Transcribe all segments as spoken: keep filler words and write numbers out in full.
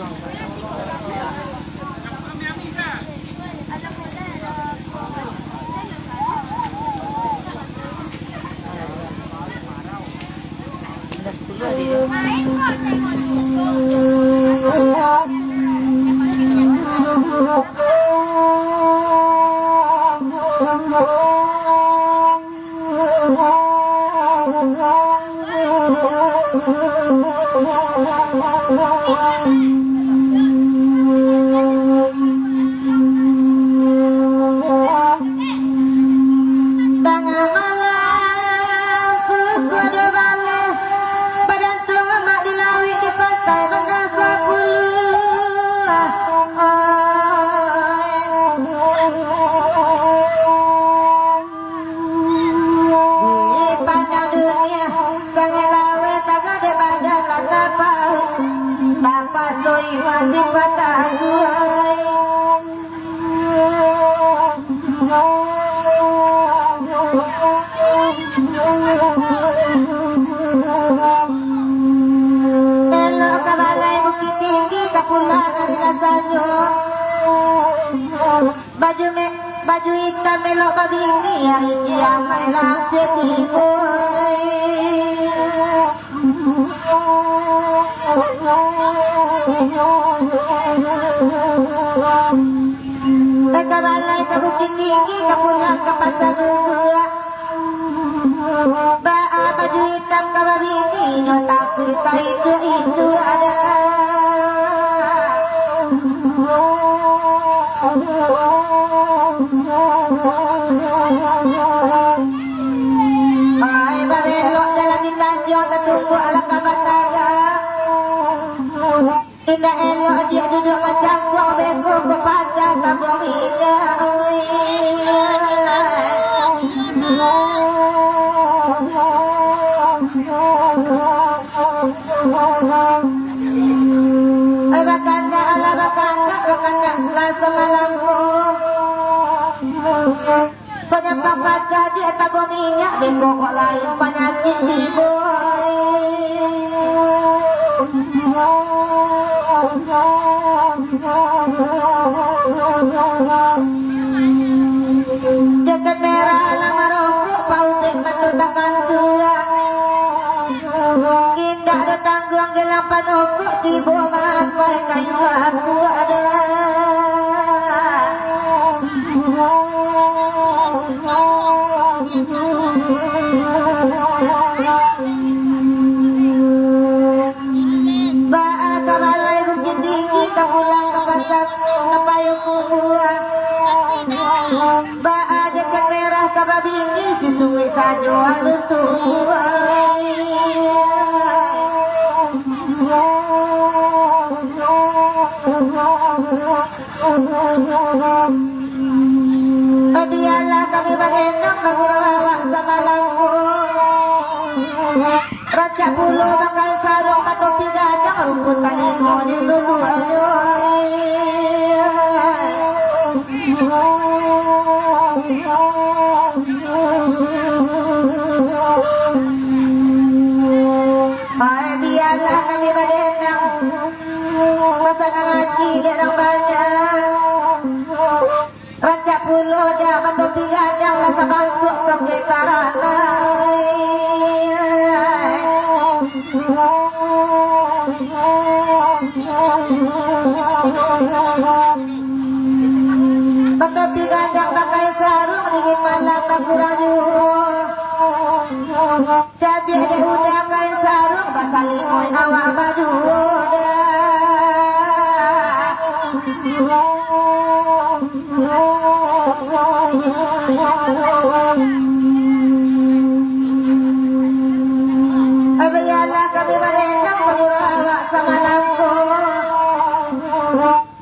Udah sepuluh hari yo. Tangah malam, kukuah di baleh, badantuang amak di lauik, di pantai Banda Sapuluah. Di pandang dunia, sangaik laweh, tagak dek badan lah tapauik, tapasoi mati patah juo. Elok ka balai Bukittinggi, ka pulang ari lah sanyo. Baju me-, baju itam elok babini, ari kiamaik lah ampia tibo. Ka balai ka Bukittinggi, ka pulang ka Pasa Guguak. Baa baju itam ka babini, nyo takuik ka itu-itu adat. Ai babelok jalan di tanjuang, tatumbuak lah ka batagak. Indak elok diak duduak macangkuang, beko kok pacah tabuang minyak, oi. Oi, bakandak alah bakandak, bakandak lah samalam ko. Kok nyampang pacah di tabuang minyak, beko kok lain panyakik tibo. Jakèt merah lah marokok, pautek mato takantuak. Indak ado tangguang gelang panokok, tibo maampai kayu lapuak dah. Baa ka balai Bukittinggi, ka pulang ka Pasa, ka Payuang Kubuah. Baa jakèt merah ka babini, si Sungai sajo alun tumbuah. Bialah kami bagendang bagurau awak samalam ko. Rancak pulo bakain saruang, batopi gadang, rumpun talingo di luluahnyo. Ai, bialah kami bagendang, pasangan haji dek nan banyak. Rancak pulo dek batopi gadang, lah sabantuak tokek taranai. Batopi gadang bakain saruang, dingin malam bakurang juo. Cabiak dek uda kain saruang, basalimoi awak baduo dah. Bialah kami bagendang bagurau awak samalam ko.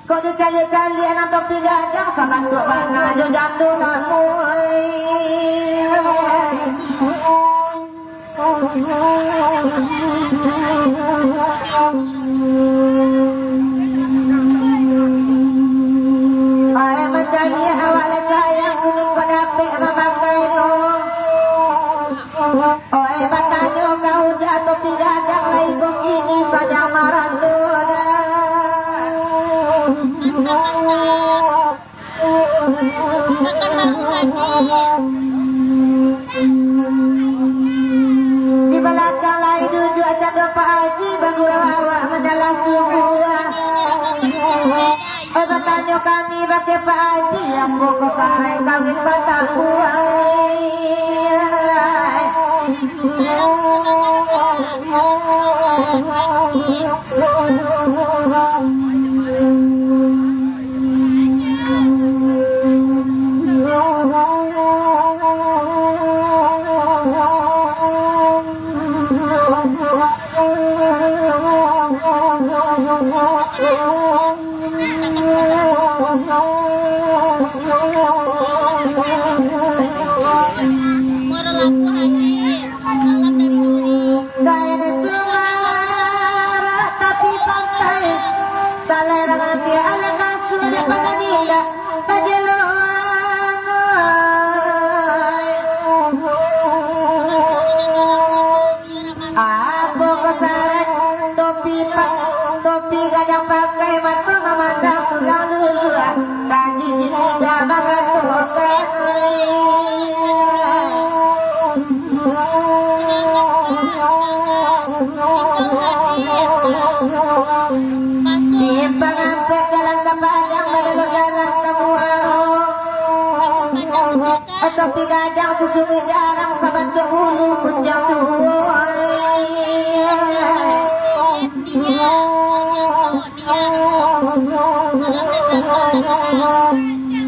Kok dicaliak-caliak nan topi gadang, sabantuak bana jo jando namuah. Ai, mancaliak awak lah sayang, kuning kok dapek mamakai nyo. Oi, batanyo ka uda topi gadang, lai kok kini sadang marando dah. Di balakang lai duduak cando Pak Haji, bagurau awak madalah subuah. Eh, batanyo kami bakeh Pak Haji, apo ko sarai kawin batang buah? Muaro Labuah hadir. Salam dari Duri. Daerah Sumarak tapi pantai. Salerang ambiak anak asuah dek panganindak. Tajeloan, oi. Apo ko sarai topi pa-, topi gadang pakai, mato mamandang surang luluah, kaki kiri dah bagatok. Simpang Ampek jalan ka Padang, babelok jalan ka Muaro. Atau pi gadang susungai jarang, sabantuak bulu kuciang tu, oi.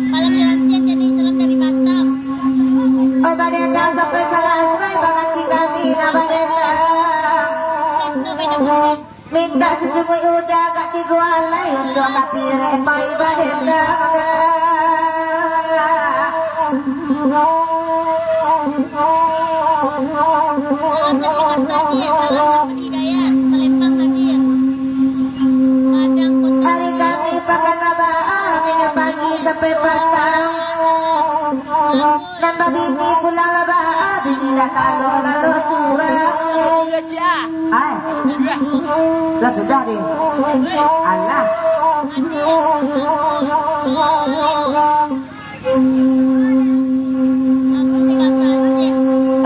Malam Wiranti aja nih, salam dari Batam. Oh, badendang sampai salasai, banganti kami nak badendang. Mintak sasungguih udah agak tigo alai, untuak kapirek pai badendang. Salam dari Batam, salam dari Hidayat, Palembang hadir. Padang Kota. Hari Kamis pakan Rabaan, minyak pagi sampai patang. Nan babini pulang lah baa, bini dah talok lalu surang. Hai. Lah sudah deh. Alah.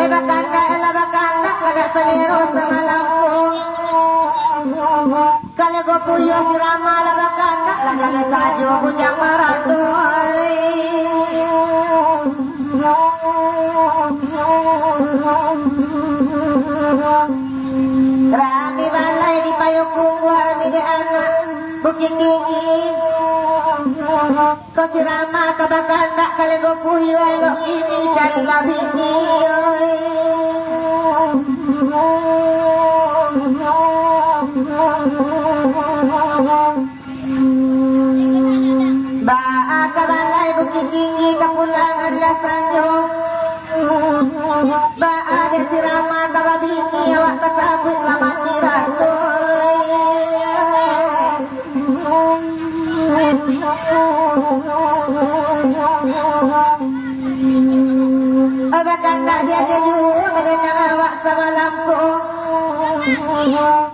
Eh, bakandak, eh, lah bakandak, kada salero samalam ko. Kalego puyuah si Rama lah bakandak, lah jaleh sajo bujang marando. Rami balai di Payuang Kunggu, rami dek anak Bukik Tinggi. Ko si Rama ka bakandak, kalego puyuah elok kini carilah bini, oi. Baa ka balai Bukik Tinggi, ka pulangan lah sanjo. Baa dek si Rama ka babini, awak tasabuik lah mati raso, oi. Bakandak diaja juo, badanang awak samalam ko.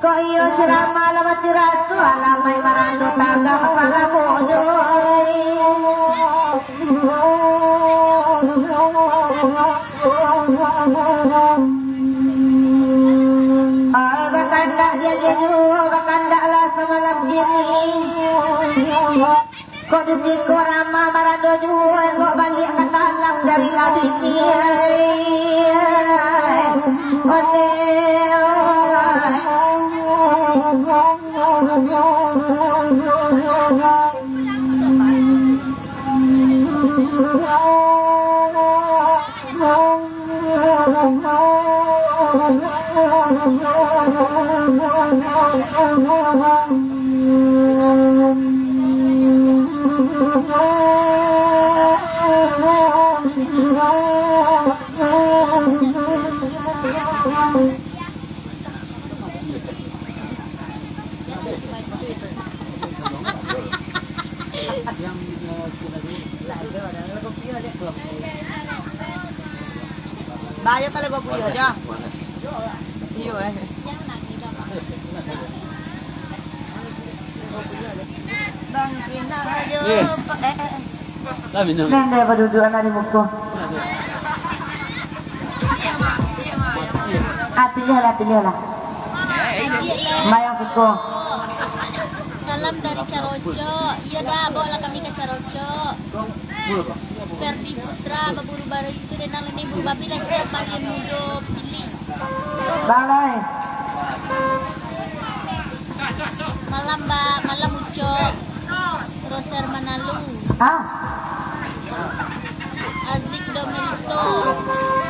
Kok iyo si Rama lah mati raso, alamaik marando tagak salamonyo. Ai, bakandak diaja juo, bakandaklah samalam kini. Kok di siko Rama marando juo, elok baliak ka talang carilah bini. Ai, ai, ondeh, ai. Bayo kalau gua puyuh aja. Iyo, eh. Eh. Lah, minum. Nende baduduak anak di muko. Ah, piliahlah, piliahlah. Mayang suko. Salam dari Carocok. Iyo dah, bawalah kami ka Carocok. Ferdi Putra, baburu baru itu denang leni buru babi lah siap, Fadil Mudo pilih. Balai. Malam, Mbak. Malam, Ucok. Roser Manalu. Ah. Azik Domerito.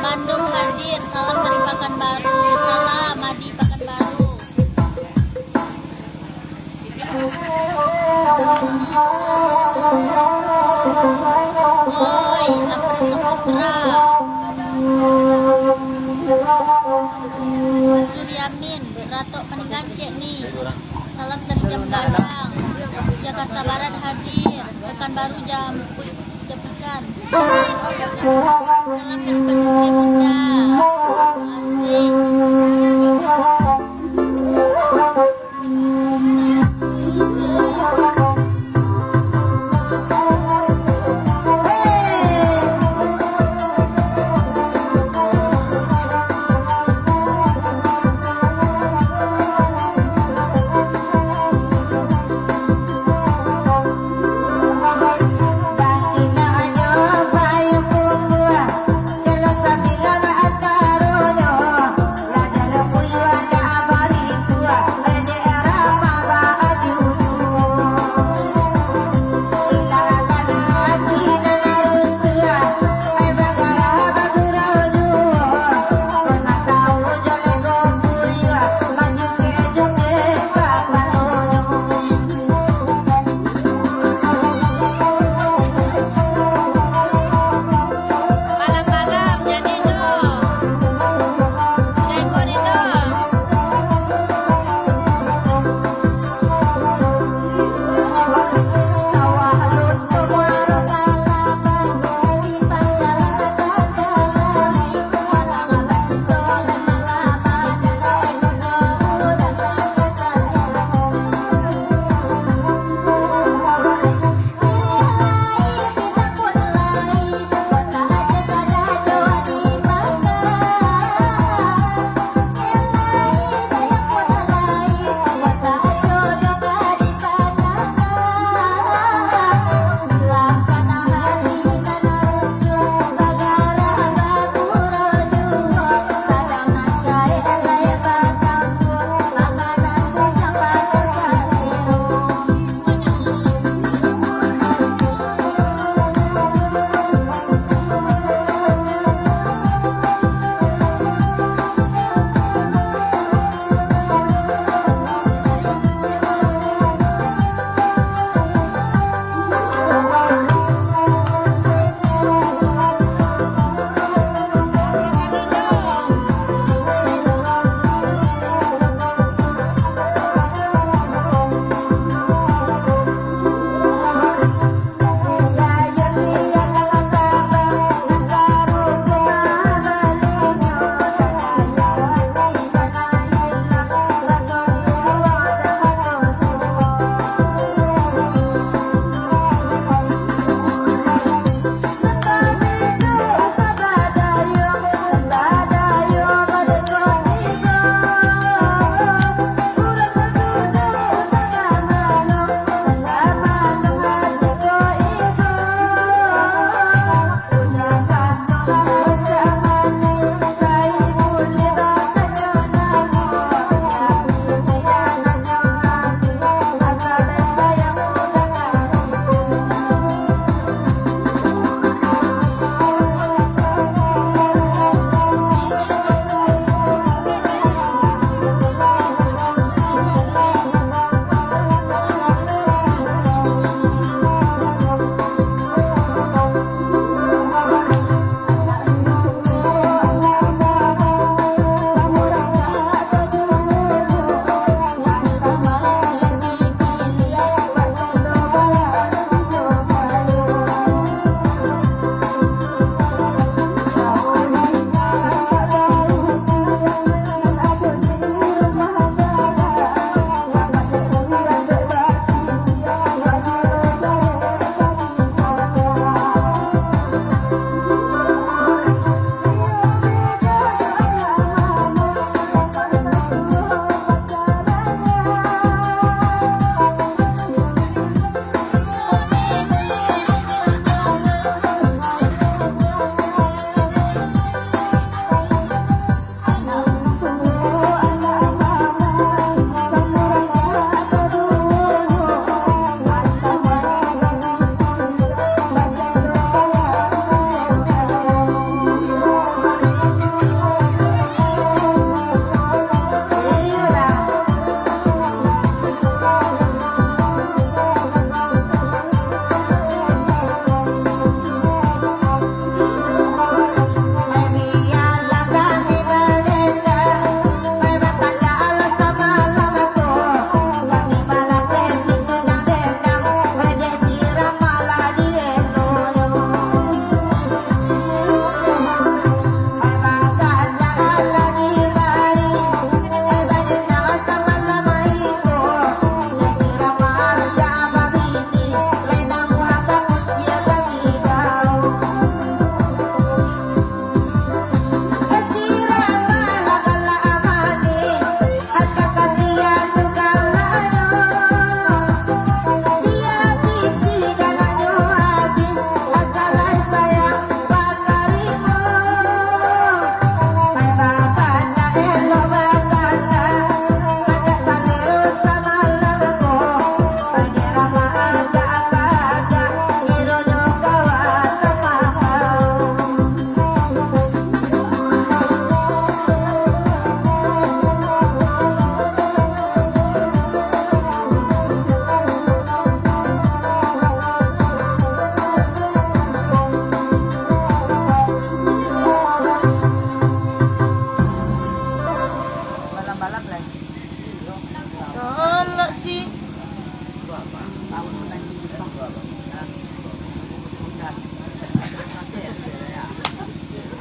Bandung hadir. Salam dari Pakanbaru. Salam, Adi Pakanbaru. Oi, Apri Saputra. Suriamin, Ratok Paninggan cek ni. Salam dari Jam Gadang. Jakarta Barat hadir. Pekanbaru Jam Japikan. Salam dari pesisir Bunda. Asik.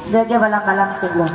Jaga balam-balam sebelah.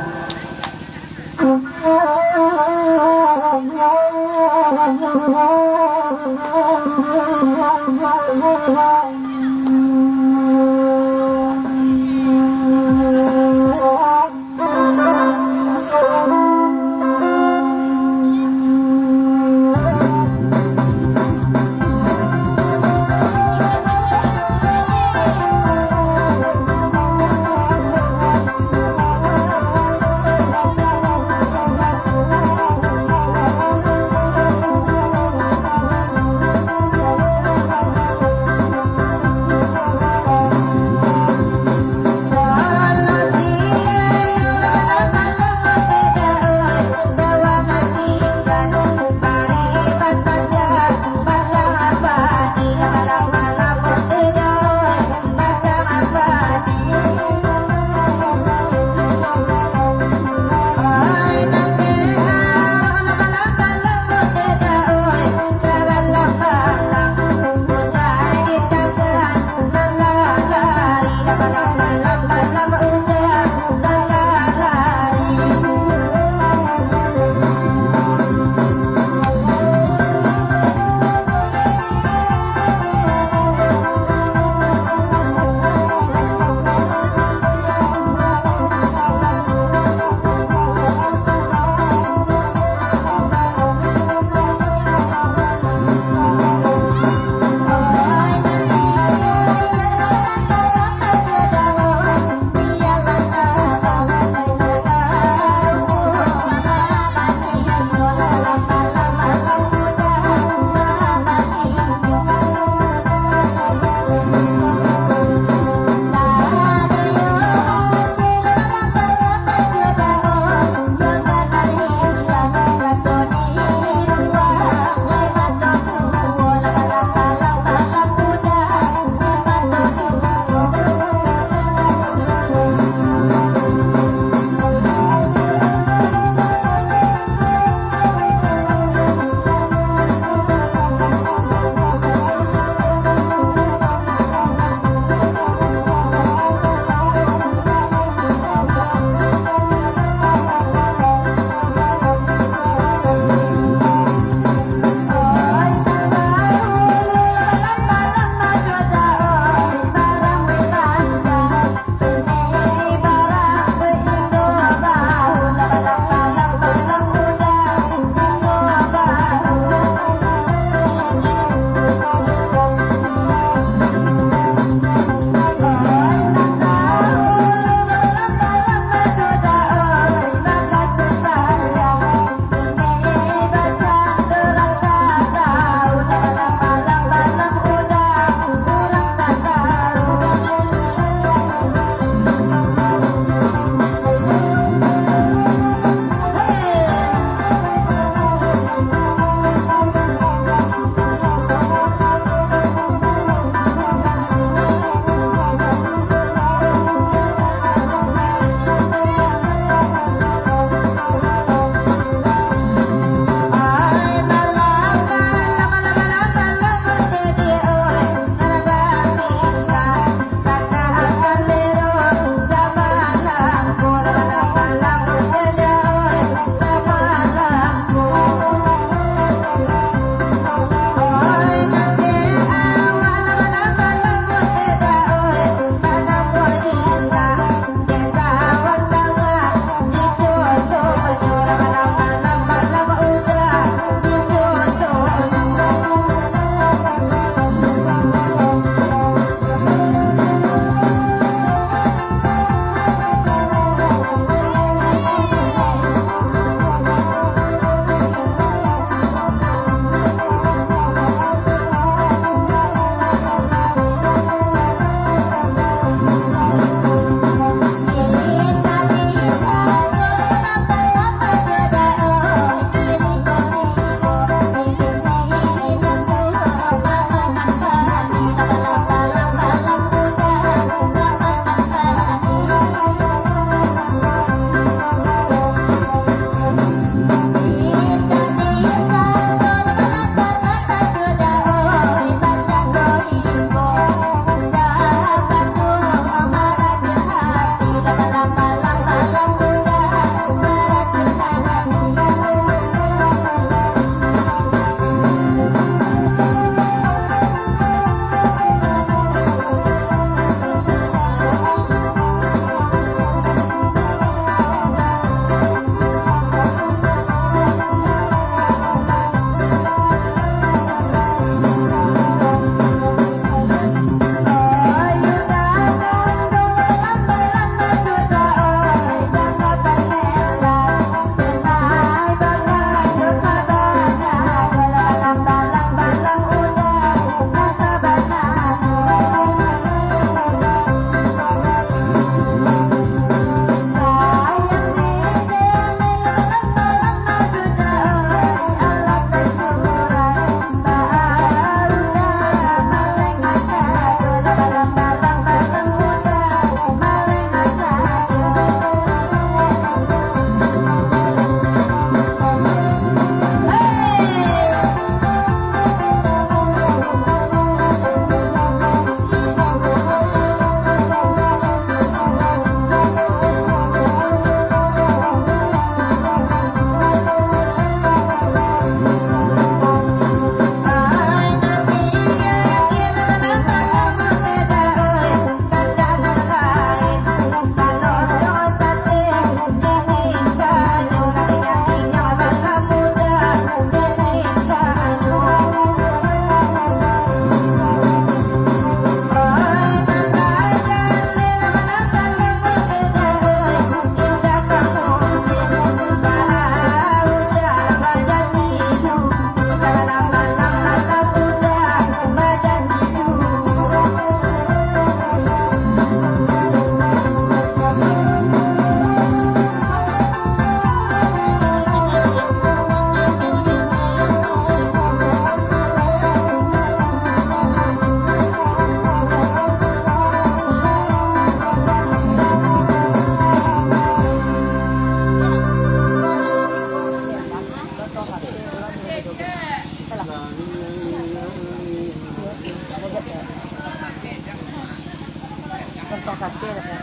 Sate lah, Kak.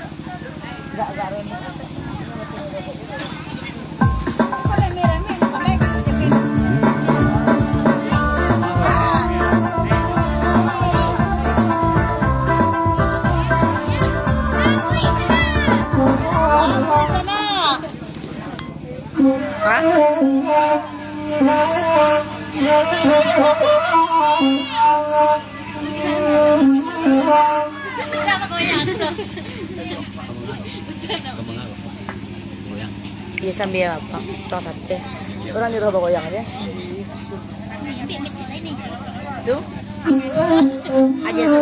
Agak-agak remeh. Hah? Iya, sambil apa? Tukang sate. Urang nyuruah bagoyang aja. Tu. Aja tu.